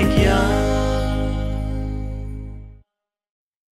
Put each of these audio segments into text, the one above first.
एक या.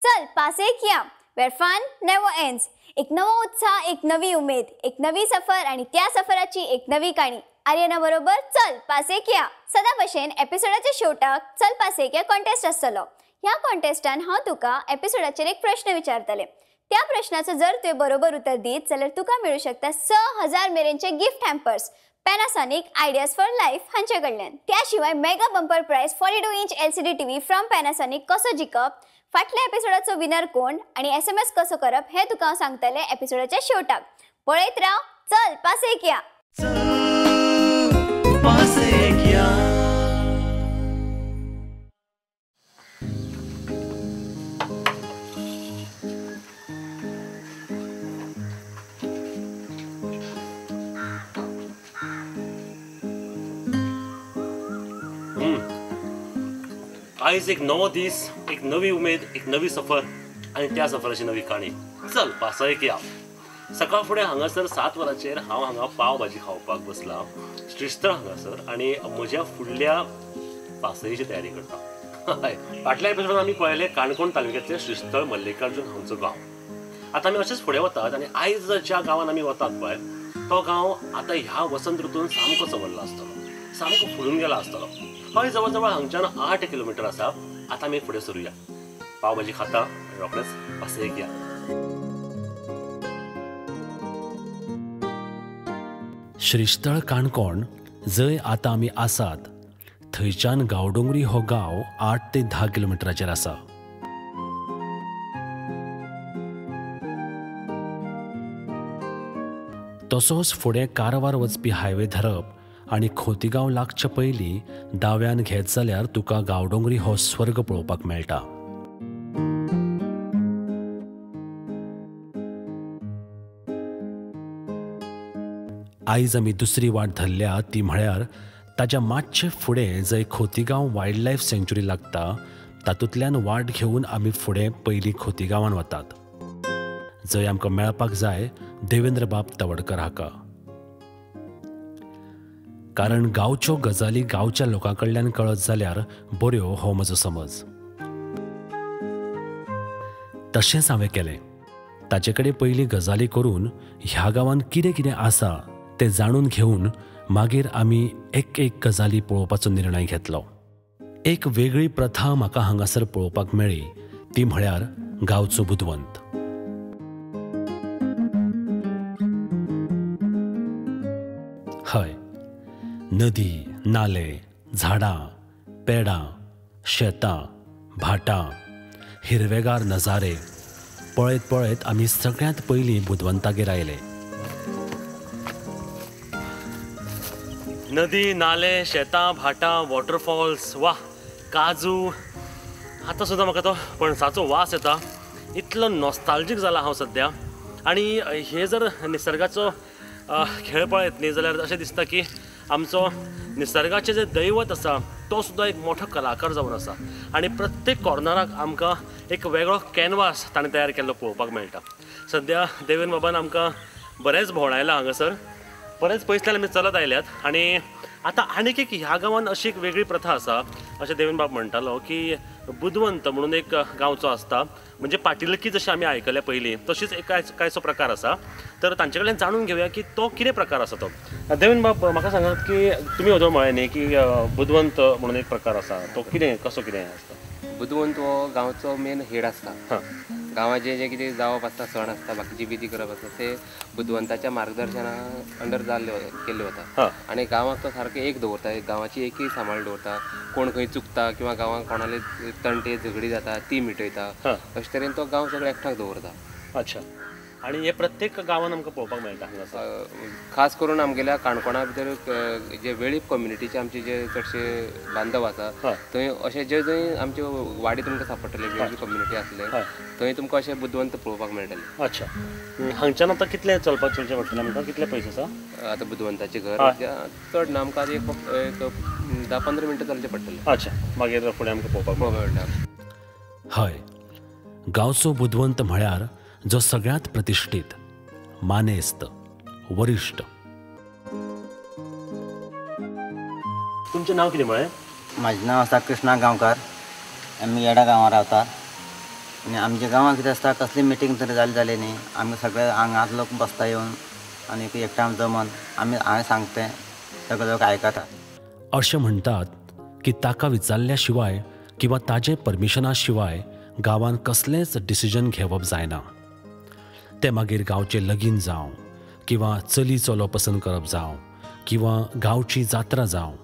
चल पासयेक या, वेअर फन नेवर एंड्स. एक नवो उत्साह, एक नवी उमेद, एक नवी सफर आणि त्या सफराची एक नवी काणी. आर्यना बरोबर चल पासयेक या. सदां भशेन एपिसोडाच्या शेवटाक चल पासयेक या कॉन्टेस्ट आसतलो. ह्या कॉन्टेस्टान हांव तुका एपिसोडाचेर एक प्रश्न विचारतले. त्या प्रश्नाचो जर तुवें बरोबर उतर दीत जाल्यार तुका मेळूं शकता 6000 मेरेनचे gift hampers Panasonic ideas for life हांचे कडल्यान. त्या शिवाय mega bumper prize 42 inch LCD TV from Panasonic कसो जिखप, फाटल्या एपिसोडाचो विनर कोण आनी SMS कसो करप हें तुका हांव सांगतलें एपिसोडाच्या शेवटाक. पळयत राव चल पासयेक या. चल पासयेक या. आयज एक नवो दीस, एक नवी उमेद, एक नवी सफर आनी त्या सफराची नवी काणी. चल पासयेक या. सकाळ फुडें हांगासर 7 वरांचेर हांव हांगा पाव भाजी खावपाक बसलां श्रीस्थळ हांगासर आनी म्हज्या फुडल्या पासयेची तयारी करता. फाटल्या एपिसोडान आमी पळयलें काणकोण तालुक्यांतलें श्रीस्थळ मल्लिकार्जून हांगचो गांव. आतां आमी अशेंच फुडें वतात आनी आयज ज्या गांवान आमी वतात पळय तो गांव आतां ह्या वसंत ऋतून सामको चवरला आसतलो, सामको फुलून गेला आसतलो. हय, जवळ जवळ हांगच्यान 8 किलोमिटर आसा. आतां आमी फुडें सरुया. पाव भाजी खाता आनी रोखडेच पासयेक या. श्रीस्थळ काणकोण जंय आतां आमी आसात थंयच्यान गांवडोंगरी हो गांव 8 ते 10 किलोमिटराचेर आसा. तसोच फुडें कारवार वचपी हायवे धरप आनी खोतीगांव लागचे पयलीं दाव्यान घेत जाल्यार तुका गांवडोंगरी हो स्वर्ग पळोवपाक मेळटा. आयज आमी दुसरी वाट धरल्या ती म्हळ्यार ताच्या मातशे फुडें जंय खोतीगांव वायल्ड लायफ सँच्युरी लागता तातूंतल्यान वाट घेवन आमी फुडें पयलीं खोतीगांवान वतात, जंय आमकां मेळपाक जाय देवेंद्रबाब तवडकर हाका. कारण गांवच्यो गजाली गांवच्या लोकां कडल्यान कळत जाल्यार बऱ्यो हो म्हजो समज. तशेंच हांवें केलें. ताचे कडेन पयलीं गजाली करून ह्या गांवांत कितें कितें आसा तें जाणून घेवन मागीर आमी एक एक गजाली पळोवपाचो निर्णय घेतलो. एक वेगळी प्रथा म्हाका हांगासर पळोवपाक मेळ्ळी ती म्हळ्यार गांवचो बुदवंत. हय, नदी, नाले, झाडां, पेडां, शेतां, भाटां, हिरवेगार नजारे पळयत पळयत आमी सगळ्यांत पयलीं बुदवंतागेर आयले. नदी, नाले, शेतां, भाटां, वॉटरफॉल्स, वा काजू. आतां सुद्दां म्हाका तो पणसाचो वास येता. इतलो नॉस्ताल्जीक जाला हांव सद्या. आनी हे जर निसर्गाचो खेळ पळयत न्ही जाल्यार अशें दिसता की आमचो निसर्गाचें जें दैवत आसा तो सुद्दां एक मोठो कलाकार जावन आसा आनी प्रत्येक कॉर्नराक आमकां एक वेगळो कॅनवास ताणें तयार केल्लो पळोवपाक मेळटा. सद्या देवेंद्र बाबान आमकां बरेंच भोंवडायलां हांगासर, बरेंच पयसल्यान आमी चलत आयल्यात. आनी आतां आनीक एक ह्या गांवांत अशी एक वेगळी प्रथा आसा अशें देवेंद्र बाब म्हणटालो की बुदवंत म्हणून एक गांवचो आसता, म्हणजे पाटिलकी जशें आमी आयकल्या पयलीं तशीच एक कांयसो प्रकार आसा. तर तांचे कडल्यान जाणून घेवया की तो कितें प्रकार आसा तो. देवेंद्र बाब, म्हाका सांगात की तुमी वदोळ म्हळें न्ही की बुदवंत म्हणून एक प्रकार आसा, तो कितें कसो कितें आसता? बुदवंत हो गांवचो मेन हेड आसता. गांवाचें जें कितें जावप आसता, सण आसता, बाकीची विधी करप आसता ते बुदवंताच्या मार्गदर्शना अंडर जाल्ले केल्ले वता. आनी गांवाक तो सारकें एक दवरता, गांवाची एकी सांबाळ दवरता. कोण खंय चुकता किंवा गांवांत कोणाले तंटे झगडी जाता ती मिटयता. अशे तरेन तो गांव सगळे एकठांय दवरता. अच्छा, आनी हे प्रत्येक गांवांत आमकां पळोवपाक मेळटा हांगासर? खास करून आमगेल्या काणकोणा भितर जे वेळीप कम्युनिटीचे आमचे जे चडशे बांधव आसा थंय अशे जे जंय आमचे वाडी तुमकां सांपडटले वेळीप कम्युनिटी आसले थंय तुमकां अशे बुदवंत पळोवपाक मेळटले. अच्छा, हांगच्यान आतां कितलें चलपाक चलचें पडटलें आमकां, कितले पयस आसा आतां बुदवंताचें घर? चड ना, आमकां एक 10-15 मिनटां चलचें पडटलें. अच्छा, मागीर फुडें आमकां पळोवपाक मेळटा. हय, गांवचो बुदवंत म्हळ्यार जो सगळ्यांत प्रतिश्ठीत, मानेस्त, वरिश्ठ. तुमचें नांव कितें म्हळें? म्हाजें नांव आसा कृष्णा गांवकार. आमी येडा गांवां रावता आनी आमच्या गांवांत कितें आसता, कसली मिटींग तरी जाली जाली न्ही, आमी सगळे हांगांत लोक बसता येवन आनी एकठांय जमन आमी हांवें सांगता सगळे लोक आयकता. अशें म्हणटात की ताका विचारल्या शिवाय किंवा ताजे परमिशना शिवाय गांवान कसलेंच डिसिजन घेवप जायना. तें मागीर गांवचें लगीन जावं किंवा चली चलो पसंत करप जावं किंवा गांवची जात्रा जावं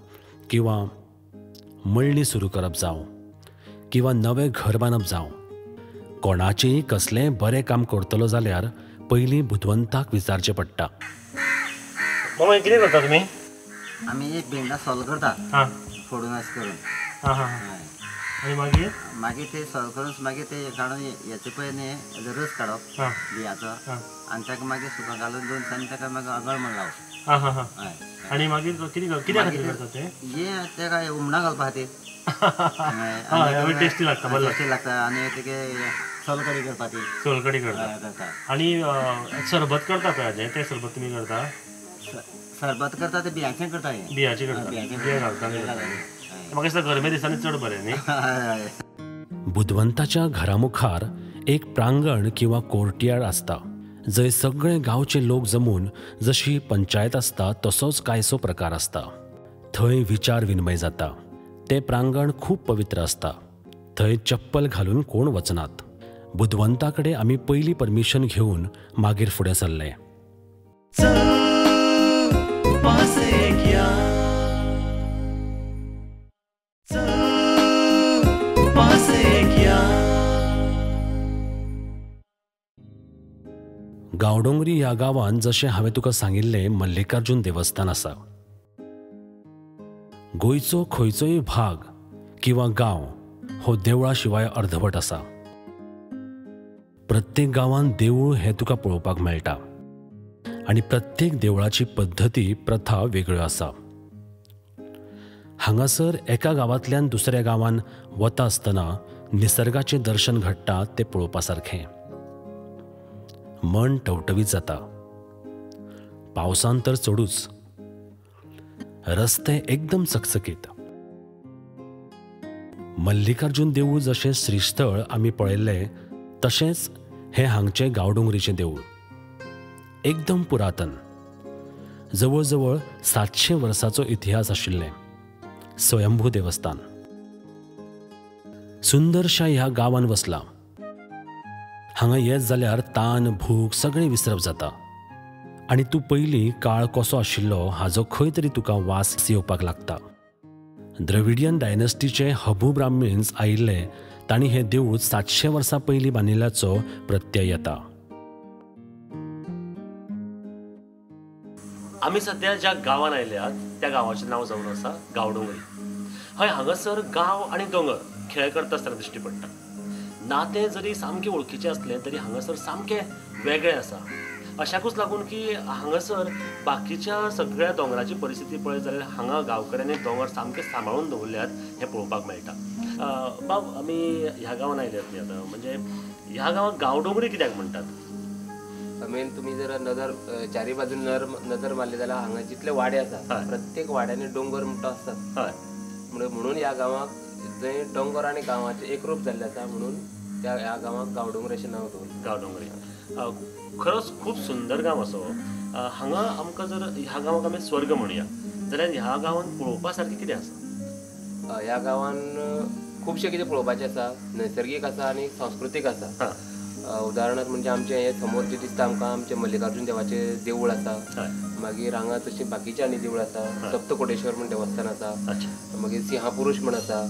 किंवा मळणी सुरू करप जावं किंवा नवें घर बांदप जावं, कोणाचेंय कसलेंय बरें काम करतलो जाल्यार पयलीं बुदवंताक विचारचें पडटा. मामा कितें करता तुमी? आमी एक भिंडां सोल करता, फोडून अशें करून. आनी मागीर मागीर ते सोल करून मागीर ते काडून हेचे पळय न्ही रोस काडप बियाचो आनी ताका मागीर सुका घालून 2 दिसांनी ताका मागीर आगळ म्हण लावप. आनी मागीर कितें खातीर करता ते? हें ताका हुमणां घालपा खातीर. टेस्टी लागता, बरें टेस्टी लागता. आनी तेगे सोलकडी करपा ती. सोलकडी करता. आनी सरबत करता पळय हाजें, तें सरबत तुमी करता? सरबत करता ते बियांचें करता. हें बियांचें करता, बियां घालता. म्हाका दिसता गरमे दिसांनी चड बरें न्ही. बुदवंताच्या घरा मुखार एक प्रांगण किंवा कोर्टयार्ड आसता, जंय सगळे गांवचे लोक जमून जशी पंचायत आसता तसोच कांयसो प्रकार आसता. थंय विचार विनिमय जाता. तें प्रांगण खूब पवित्र आसता. थंय चप्पल घालून कोण वचनात. बुदवंता कडेन आमी पयलीं परमिशन घेवन मागीर फुडें सरले. गांवडोंगरी ह्या गांवांत जशें हांवें तुका सांगिल्लें मल्लिकार्जुन देवस्थान आसा. गोंयचो खंयचोय भाग किंवा गांव हो देवळा शिवाय अर्धवट आसा. प्रत्येक गांवांत देवूळ हें तुका पळोवपाक मेळटा आनी प्रत्येक देवळाची पद्दती प्रथा वेगळ्यो आसा. हांगासर एका गांवांतल्यान दुसऱ्या गांवांत वता आसतना निसर्गाचें दर्शन घडटा तें पळोवपा सारकें. मन टवटवीत जाता. पावसान तर चडूच. रस्ते एकदम चकचकीत. मल्लिकार्जुन देवूळ जशें श्रीस्थळ आमी पळयल्लें तशेंच हें हांगचें गांवडोंगरीचें देवूळ एकदम पुरातन, जवळ जवळ 700 वर्सांचो इतिहास आशिल्लें स्वयंभू देवस्थान. सुंदरशा ह्या गांवान वसलां. हांगा येत जाल्यार तान भूक सगळें विसरप जाता आनी तूं पयलीं काळ कसो आशिल्लो हाजो खंय तरी तुका वास येवपाक लागता. द्रविडियन डायनस्टीचे हबू ब्राह्मीन्स आयिल्ले तांणी हें देवूळ 700 वर्सां पयलीं बांदिल्ल्याचो प्रत्यय येता. आमी सद्या ज्या गांवान आयल्यात त्या गांवाचें नांव जावन आसा गांवडोंगरी. हय, हांगासर गांव आनी दोंगर खेळ करता आसतना दिश्टी पडटा. नातें जरी सामकें वळखीचें आसलें तरी हांगासर सामकें वेगळें आसा. अशाकूच लागून की हांगासर बाकीच्या सगळ्या दोंगराची परिस्थिती पळयत जाल्यार हांगा गांवकऱ्यांनी दोंगर सामके सांबाळून दवरल्यात हें पळोवपाक मेळटा. बाब, आमी ह्या गांवान आयल्यात न्ही आतां, म्हणजे ह्या गांवाक गांवडोंगरी कित्याक म्हणटात? मेन तुमी जर नदर चारी बाजून नजर मारली जाल्यार हांगा जितले वाडे आसा प्रत्येक वाड्यांनी दोंगर म्हणटा आसतात. हय, म्हणून ह्या गांवाक जंय दोंगर आनी गांवाचें एकरूप जाल्लें आसा म्हणून त्या ह्या गांवाक गांवडोंगरी अशें नांव दवरलें. गांवडोंगरी खरोच खूब सुंदर गांव आसा. हांगा आमकां जर ह्या गांवाक आमी स्वर्ग म्हणया जाल्यार ह्या गांवान पळोवपा सारकें कितें आसा? ह्या गांवान खुबशें कितें पळोवपाचें आसा, नैसर्गीक आसा आनी सांस्कृतीक आसा. उदाहरणार्थ म्हणजे आमचें हें समोर जें दिसता आमकां आमचें मल्लिकार्जुन देवाचें देवूळ आसा. मागीर हांगा तशीं बाकीचीं आनी देवळां आसा. सप्तकोटेश्वर म्हण देवस्थान आसा, मागीर सिंहापुरूष म्हण आसा,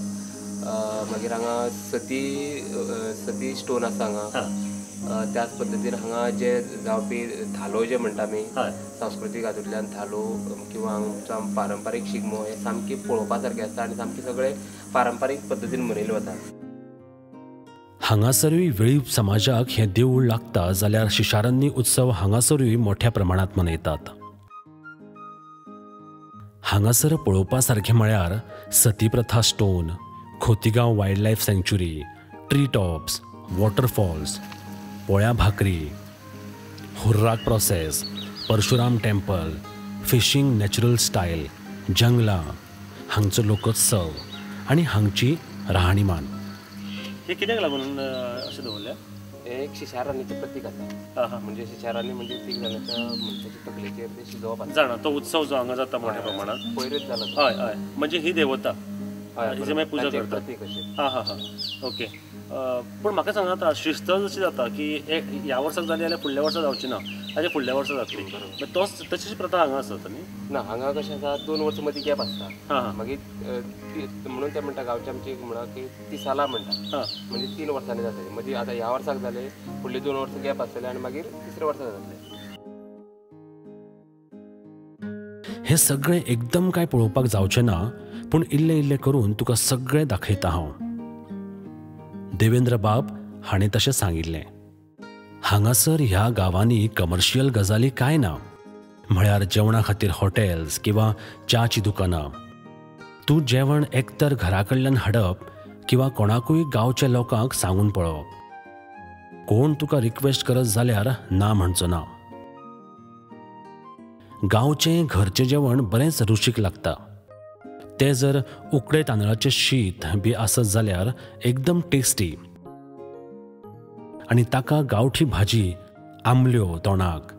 मागीर हांगा सती सती स्टोन आसा हांगा. त्याच पद्दतीन हांगा जे जावपी धालो जे म्हणटा आमी सांस्कृतीक हातूंतल्यान धालो किंवा आमचो पारंपारीक शिगमो हे सामकी पळोवपा सारके आसता आनी सामके सगळे पारंपारीक पद्दतीन मनयले वता. हांगासरूय वेळीप समाजाक हें देवूळ लागता जाल्यार शिशारान्नी उत्सव हांगासरूय मोठ्या प्रमाणांत मनयतात. हांगासर पळोवपा सारकें म्हळ्यार Satipratha stone, Khotigao wild life sanctuary, tree tops, waterfalls, Polya Bhakri, हुर्राक process, Parshuram temple, fishing natural style, जंगलां, हांगचो लोकोत्सव, आनी हांगची राहणीमान. हे कित्याक लागून अशें दवरल्या? हे एक शिशाराणीचें प्रतीक आसा. म्हणजे शिशाराणी म्हणजे तीग जाणांच्या मनशाच्या तकलेचेर ते शिजोवप आसा. जाणा तो उत्सव जो हांगा जाता मोठ्या प्रमाणात पयरूच जाला. हय हय, म्हणजे ही देवता हिची मागीर पुजा करतात. प्रतीक अशें. हां हां हां, ओके. पूण म्हाका सांगा आतां श्रीस्थळ जशी जाता की एक ह्या वर्साक जाली जाल्यार फुडल्या वर्सा जावची ना, ताच्या फुडल्या वर्सा जातली, तोच तशीच प्रथा हांगा आसता न्ही? ना, हांगा कशें आसा 2 वर्सां मदीं गॅप आसता. मागीर म्हणून ते म्हणटा गांवचे आमची म्हणा की तिसाला म्हणटा, म्हणजे 3 वर्सांनी जातले. मदीं आतां ह्या वर्साक जाले, फुडले 2 वर्सां गॅप आसतले आनी मागीर तिसऱ्या वर्सा जातले. हें सगळें एकदम काय पळोवपाक जावचें ना, पूण इल्लें इल्लें करून तुका सगळें दाखयता हांव. देवेंद्र बाब हाणें तशें सांगिल्लें. हांगासर ह्या गांवांनी कमर्शियल गजाली कांय ना, म्हळ्यार जेवणा खातीर हॉटेल्स किंवा च्याची दुकानां. तूं जेवण एकतर घरा कडल्यान हाडप किंवा कोणाकूय गांवच्या लोकांक सांगून पळोवप. कोण तुका रिक्वेस्ट करत जाल्यार ना म्हणचो ना. गांवचें घरचें जेवण बरेंच रुचीक लागता. तें जर उकडे तांदळाचें शीत बी आसत जाल्यार एकदम टेस्टी, आनी ताका गांवठी भाजी आंबल्यो तोंडाक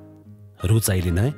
रूच आयली न्हय?